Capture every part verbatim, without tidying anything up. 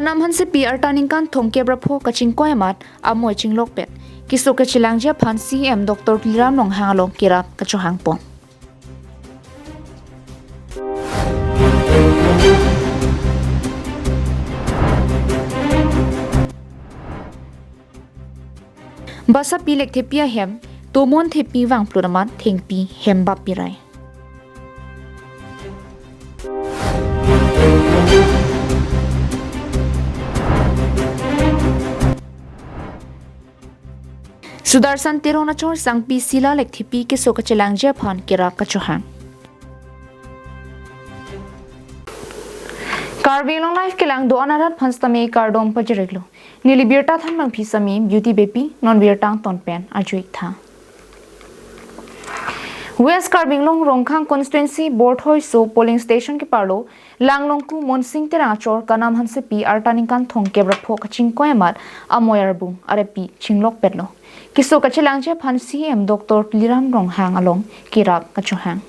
Kanam Hansepi arta ningkan thomkep ra pho kachingkoi amat amoi chinglokpet. Keso kachelangji aphan C M Doctor Tuliram Ronghang along kerap kachohangpon. Basapi Lekthepi ahem, Tomon Thepi vangplut amat thengpi hem bap pirai. Sudarshan Teron achor sangpi Sila Lekthepi keso kachelangji aphan kerap kachohang. Karbi Anglong Live kelang do-an arat aphan sitame kardom pajirlo. Neli birta thanbangpi sitame Beauty Beypi, non birta angton pen arju-ik tha. West Karbi Anglong Rongkhang constituency Borthol Riso polling station keparlo Langlongku Monsing Terang achor Kanam Hansepi arta ningkan thomkep ra pho kachingkoi amat amoi arbung arepi chinglokpetlo. Keso kachelangji aphan C M Doctor Tuliram Ronghang along kerap kachohang.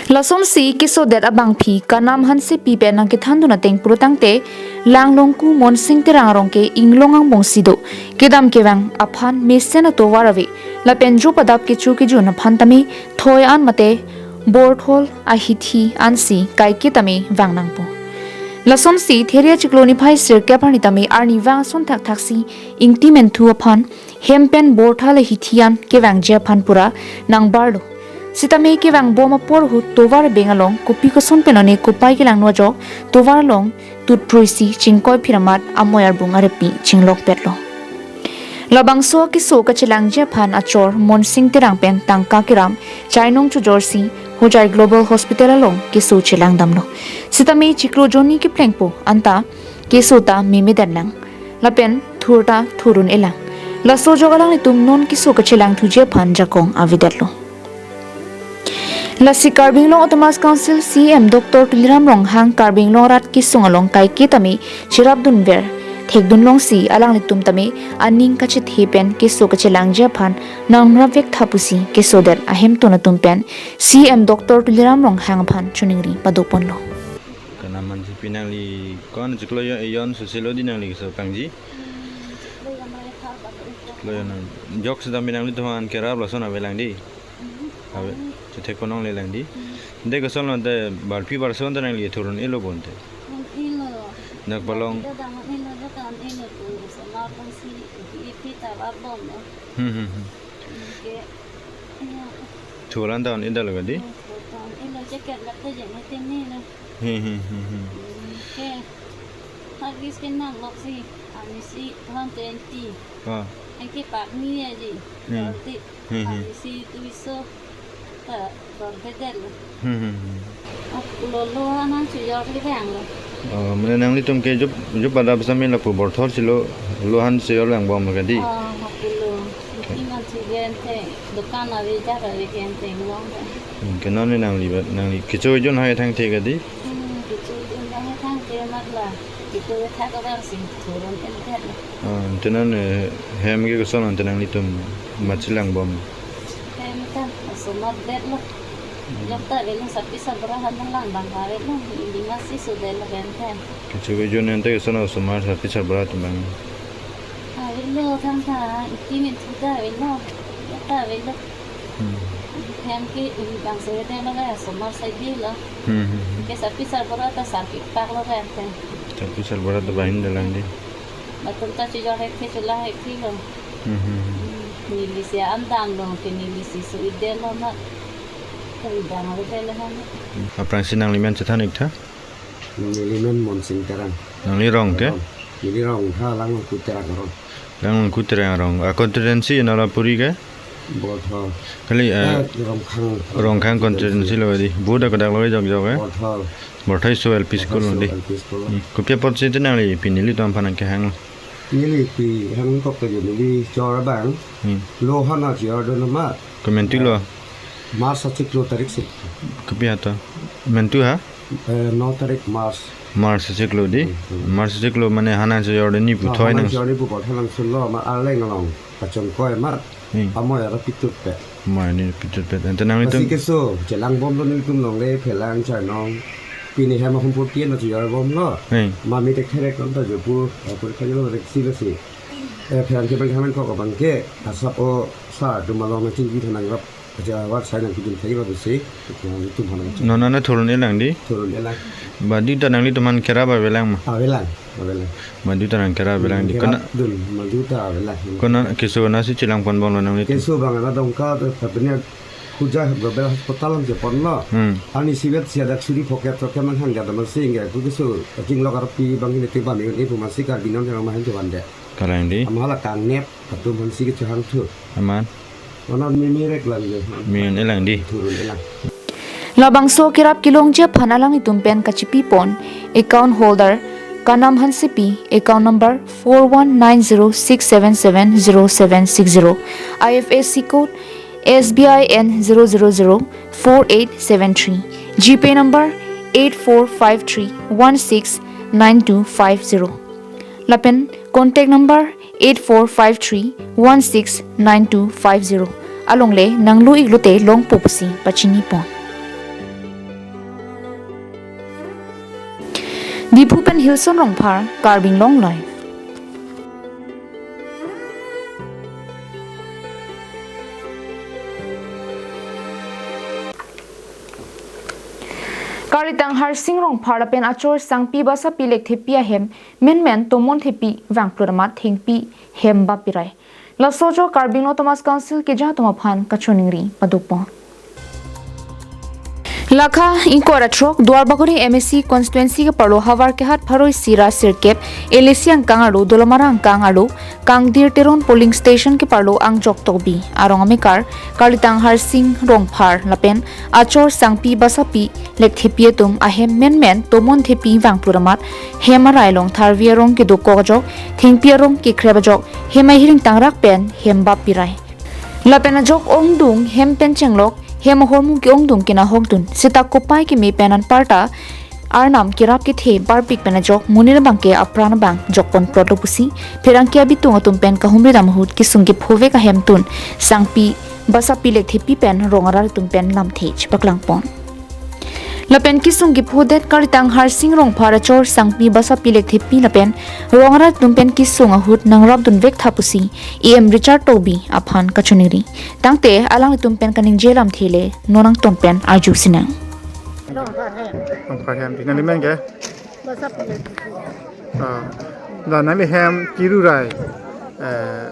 Lasonsi kesodet abangpi Kanam Hansepi pen nangkethandun ateng pulotangte Langlongku Monsing Terang arong ke inglong angbongsi do kedam kevang aphan mesen atovar ave lapen jop adap kecho kejun aphan tame thoi an mate Borthol ahithi ansi kaike tame vang nangpo. Lasonsi Theria chiklo niphai sirkep arni tame arnivang ason thakthaksi Ingti Menthu aphan hem pen Borthol ahithi an kevangji aphan pura nangbarlo. Sitame kevangbom apor ahut tovar beng along kopi koson pen lone kopai kelangno ajok tovar along tutpruisi chingkoi phir amat amoi arbung arepi chinglokpetlo. Labangso keso kachelangji aphan achor Monsing Terang pen tangka keram chainong chojorsi Hojai Global Hospital along keso chelangdamlo. Sitame chiklo jonni keplengpo anta keso ta memedanlang lapen thur ta thur un-elang. Laso ajok alanglitum non keso kachelangthuji aphan jakong avedetlo. Lasi Karbi Anglong Autonomous Council C M Doctor Tuliram Ronghang Karbi Anglong arat kesung along kaike tame cherapdunver thekdunlongsi alanglitum tame aning kachethe pen keso kachelangji aphan nangrapvek tha pusi kesodet ahemtun atum pen C M Doctor Tuliram Ronghang aphan choningri padoponlo. Kanam Hansepi nangli ko-an chiklo jon, jon soselo di nangli keso kangji. Chiklo jon nang. Jok sitame nanglitum aphan kerap lason avelang di. Ave, chethek ponong lelang di. Ante kosonlo ante barpi barso ante nangli thur un-elo bonte. Un-elo. Dak palong. Dak dam un-elo, dak dam un-elo tu sama pangsi ipi ipi ta babom lo. Hmm, hmm, hmm. Ke, ya. Thur an ta un-edetlo kadi? Hmm, thur an un-elo, jacket lak ta jeng heteni lo. Hmm, hmm, hmm, hmm. Ke, hagis ke nangloksi, arnisi one twenty. Ah. Anke pakni aji. Hmm. Berarti Hmm, hmm. Arnisi duiso ta dorvedetlo. Hmm, hmm, hmm. Ap lo lohan an chojor kevanglo. Oh, mane nanglitum ke jop, jop adap sitame lapu Borthol si lo, lohan chojor vangbom kadi? Oh, lapulo. Iman si gente, dukan ave, jak ave gente, long. Hmm, ke non nangli ba, nangli kecho jon hai thangthe kadi? Hmm, kecho jon hai thangthe mat la. Kecho thak abang si thur un-edetlo. Ah, ante non, eh, hem ke koson ante nanglitum mat chelangbom? Hem ta, osomar detlo. Jok ta avelo, sarpi sarbura han lang bang avelo, ili masi sudetlo hem ta. Kecho kejon ante koson osomar sarpi sarbura atum bang? Avelo thangta, Ingti Menthu ta avelo, jok ta avelo. Hmm. Hem ke ili bang sudetlo ke, osomar saidilo. Hmm, hmm, hmm. Ke sarpi sarbura ta sarpi paklo ke ante. Sarpi sarbura ta banghini dalang di. Latum ta chojor hekthe, cholang hekthelo. Hmm, hmm, hmm. Hmm, neli si an damlo, ke neli si su-edetlo ma. Ke dam lo ke lahan. Aphrangsi nangli men chethan-ik tha? Neli men Monsing Terang. Nangli rong ke? Rong. Neli rong ha Langlongku Terang arong. Langlongku Terang arong. A constituency nala puri ke? Borthol. Kali, eh, eh, Rongkhang. Rongkhang constituency lo di. Vote kodak lo jok jok, eh? Borthol. Borthol Riso L P school lo di. Borthol Riso L P school. Hmm. Kopi apotsi te nangli pini nelitum aphan nangkehang? Neli pi hangkok ke neli chor abang. Hmm. Lohan an chor dun ma. Komantu lo? March achiklo tarik si. Kopi hato? Mantu ha? Eh, no tarik March. March achiklo di? Hmm, hmm. March achiklo mane hanan chor dun ni pu thoi nang. Hanan chor dun ni pu thoi nangsunlo, ma arleng along kachongkoi ma. Hmm. Amoi ara pitutpet. Amoi ni pitutpet. Ante nanglitum? Lasi keso chelangbomlo nelitum longle phelang chainong. Pini hem ahum pur tien na tuyar bomlo. Hmm. Mami tek therek kon ta jopu, eh, pur kajelo rek si besi. Eh, pheran ke bang hamen kok abang ke, asap o sa, dum along na chingki thanang rap. Aja wat sai nang kijin thai ba besi. Yang itu mana. Nona na thurun elang di. Thurun elang. Badu ta nanglitum aphan kerap avelang ma? Avelang, avelang. Badu ta nang kerap avelang di. Kerap kona dun, badu ta avelang. Kona keso nasi chelang pon bomlo nanglitum. Keso bang na dongka, tapi ni kuja bebel hospital ang je ponlo. Hmm. Ani sivet siadak suri pocket roke manghang jada masing ya. Kuja su, jing lo karpi bang ini tiba ni, ini pun masih karbino yang mahan jawan de. Kalang di. Amhala kang nep, atum hansi ke chehang thu. Aman. Mana mimi rek lang je. Miun elang di. Thurun elang. Labangso kerap kelongji aphan alanglitum pen kachipi pon, account holder Kanam Hansepi, account number four one nine zero six seven seven zero seven six zero, I F S C code S B I N zero zero zero four eight seven three, GPay number eight four five three one six nine two five zero. Lapen contact number eight four five three one six nine two five zero. Alongle nanglo-iklo te longpo pusi pachini pon. Diphu pen Hilson Rongphar, Karbi Anglong Live. Karlitang Harsing Rongphar lapen achor Sangpi Basapi Lekthepi ahem menmen Tomon Thepi vangplut amat thengpi hem bap pirai. Laso ajok Karbi Anglong Autonomous Council keja atum aphan kachoningri padopon. Lakha ingkoi ra throk Duarbagori M A C constituency keparlo havar kehat pharo isi ra sirkep L A C angkang arlo Dolamara angkang arlo Kangdir Teron polling station keparlo angjok tokbi arong amekar Karlitang Harsing Rongphar lapen achor Sangpi Basapi Lekthepi atum ahem menmen Tomon Thepi vangplut amat hem arai along tharvi arong kedokok ajok, thengpi arong kekrep ajok, hem ahiring tangrak pen hem bap pirai. Lapen ajok ongdung hem pen chenglok, hem ahormu ke-ongdung kenahokdun, seta kopai keme pen anparta Arnam kerap kethe parpik pen ajok monit abang ke apran abang jokpon plot lo pusi pherangke abitung atum pen kahumri dam ahut kesung kephovek ahemtun Sangpi Basapi Lekthepi pen rong arat atum pen lamthe chepaklangpon. Lapen kesung kephodet Karlitang Harsing Rongphar achor Sangpi Basapi Lekthepi lapen rong arat atum pen kesung ahut nangrapdun vektha pusi E M Richard Tokbi aphan kachoningri. Tangte alanglitum pen kaningje lamthe le non angton pen arju sinang. Rongphar hem. Rongphar hem, di nangli men ke? Basapi Lekthepi. Ah. La nangli hem kiru rai. Eh,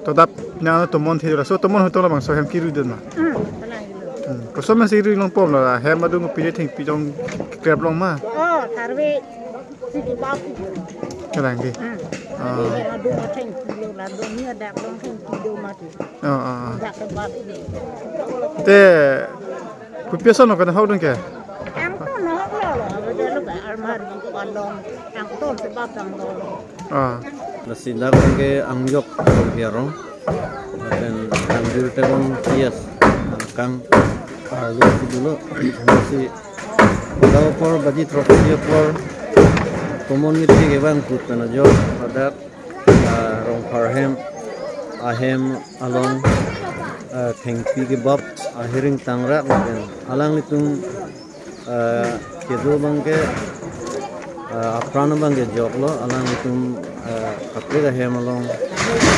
todap nang Tomon Thepi laso Tomon Thepi labangso hem kirudun ma? Hmm, kalang kiru. Hmm. Koson ma si ru longpom la hem adung pine thengpi jong krep long ma? Oh, tharve si kebap. Kalang ke? Hmm. Ah. Hem adung thengpi lo la dun ni adak long thengpi do mati. Oh, oh, oh. Dak kebap. Te Kopi ason lo kenahokdun ke? Angton nahoklo lo, abang lo ke almari palong, angton sebab angton lo. Ah. Lasi dak ke angjok Karbi arong. Lapen Kangdir Teron P S angkang arlo si dolo. Lasi dak apor baji throksi apor Tomon Thepi kevangplut pen ajok hadak, ah, Rongphar hem, ahem along, ah, thengpi kebap, ahiring tangrak lapen alanglitum, ah, kedo abang ke, ah, apran abang ke joklo, alanglitum, ah, kaprek ahem along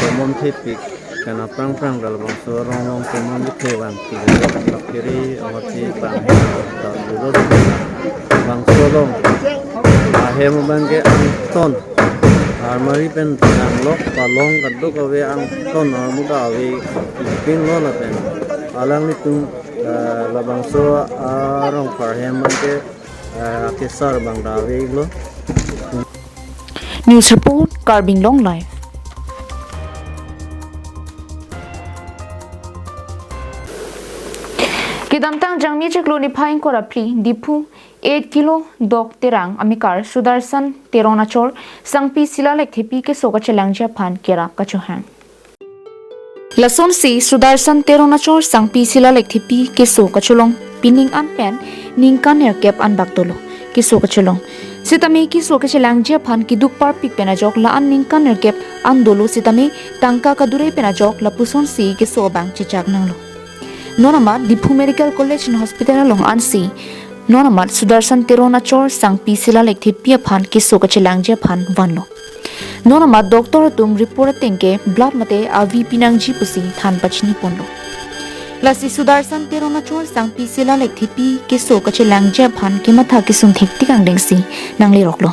Tomon Thepi pen aphrang phrang labangso arong along Tomon Thepi vangplut, Lakiri, Amati, Bang, labangso along ahem abang ke angton, almari pen tanglok palong kadokave angton armuda ave pin lo lapen alanglitum, eh, labangso, ah, Rongphar hem abang ke, eh, akesar abang ta ave lo. News report, Karbi Anglong Live. Kedamtang Jangmi chiklo niphai ingkoi ra phli Diphu eight kilo dok Terang amekar Sudarshan Teron achor Sangpi Sila Lekthepi keso kachelangji aphan kerap kachohang. Lasonsi Sudarshan Teron achor Sangpi Sila Lekthepi keso kacholong pining an pen ningkan nerkep an bak dolo keso kacholong. Sitame keso kachelangji aphan keduk parpik pen ajok la-an ningkan nerkep an dolo sitame tangka kadure pen ajok lapusonsi keso abang chechak nanglo. Non amat Diphu Medical College and Hospital along ansi Non amat Sudarshan Teron achor Sangpi Sila Lekthepi aphan keso kachelangji aphan vanlo. Non amat doctor atum report ateng ke blood mate avi pinangji pusi than pachini ponlo. Lasi Sudarshan Teron achor Sangpi Sila Lekthepi keso kachelangji aphan kematha kesung thektik angdengsi nangleroklo.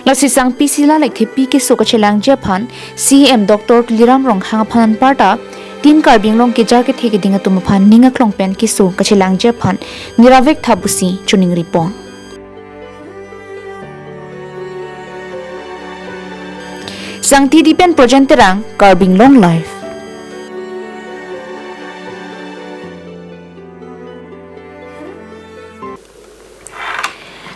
Lasi Sangpi Sila Lekthepi keso kachelangji aphan C M Doctor Tuliram Ronghang aphan anparta Team Karbi Anglong kejar kethe keding atum aphan ning aklong pen keso kachelangji aphan niravek tha pusi choningri pon. Sangti Dipen Projen Terang, Karbi Anglong Live.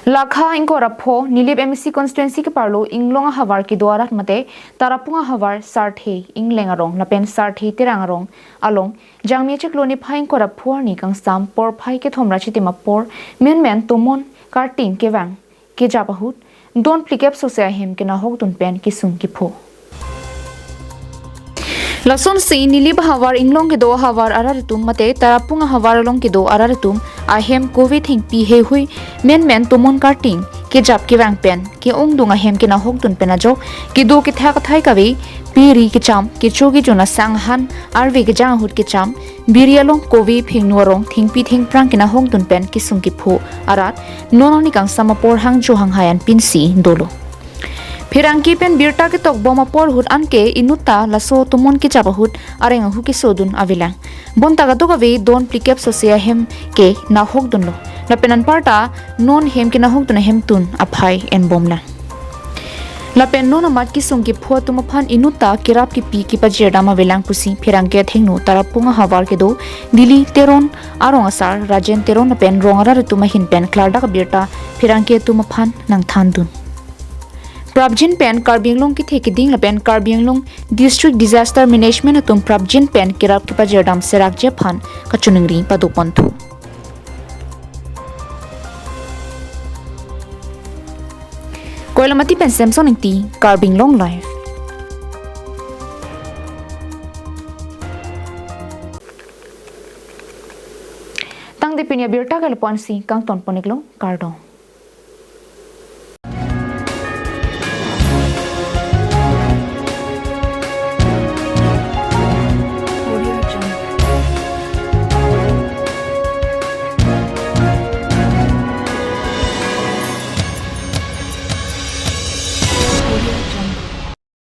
Lakha ingkoi ra pho Nilip M A C constituency keparlo Inglong ahavar kedo arat mate Tarapung ahavar Sarthe Ingleng arong lapen Sarthe Terang arong along Jangmi achiklo niphai ingkoi ra pho arni kangsam porphai kethom ra chitim apor menmen tomon karting kevang kejap ahut don phlikep sose ahem kenahok dun pen kesung kepho. Lasonsi Nilip ahavar Inglong kedo ahavar arat atum mate Tarapung ahavar along kedo arat atum ahem kove thengpi heihui menmen tomon karting kejap kevang pen ke-ongdung ahem kenahok dun pen ajok kedo kethak athai kave, biri kecham, kecho kejun asang ahan arve kejang ahut kecham, biri along kove phingnu arong thengpi thengphrang kenahok dun pen kesung kepho arat non arni kangsam apor hangjo hanghai anpinsi dolo. Pherangke pen birta ketok bom apor ahut anke inutta laso tomon kejap ahut areng ahu keso dun avelang. Bonta kadokave don phlikep sose ahem kenahok dunlo. Lapen anparta non hem kenahok dun ahem tun aphai enbomlang. Lapen non amat kesung kepho atum aphan inutta kerap kepi kepajirdam avelang pusi pherangke athengno Tarapung ahavar kedo Dili Teron arong asar Rajen Teron lapen rong arat atum ahin pen klardak abirta pherangke atum aphan nangthan dun. Prapjin pen Karbi Anglong kethe keding lapen Karbi Anglong District Disaster Management atum prapjin pen kerap kepajirdam serakji aphan kachoningri pado ponthu. Koilamati pen Samson Ingti, Karbi Anglong Live. Tangte pini abirta ke lapu-ansi kangton pon-iklo, kardom.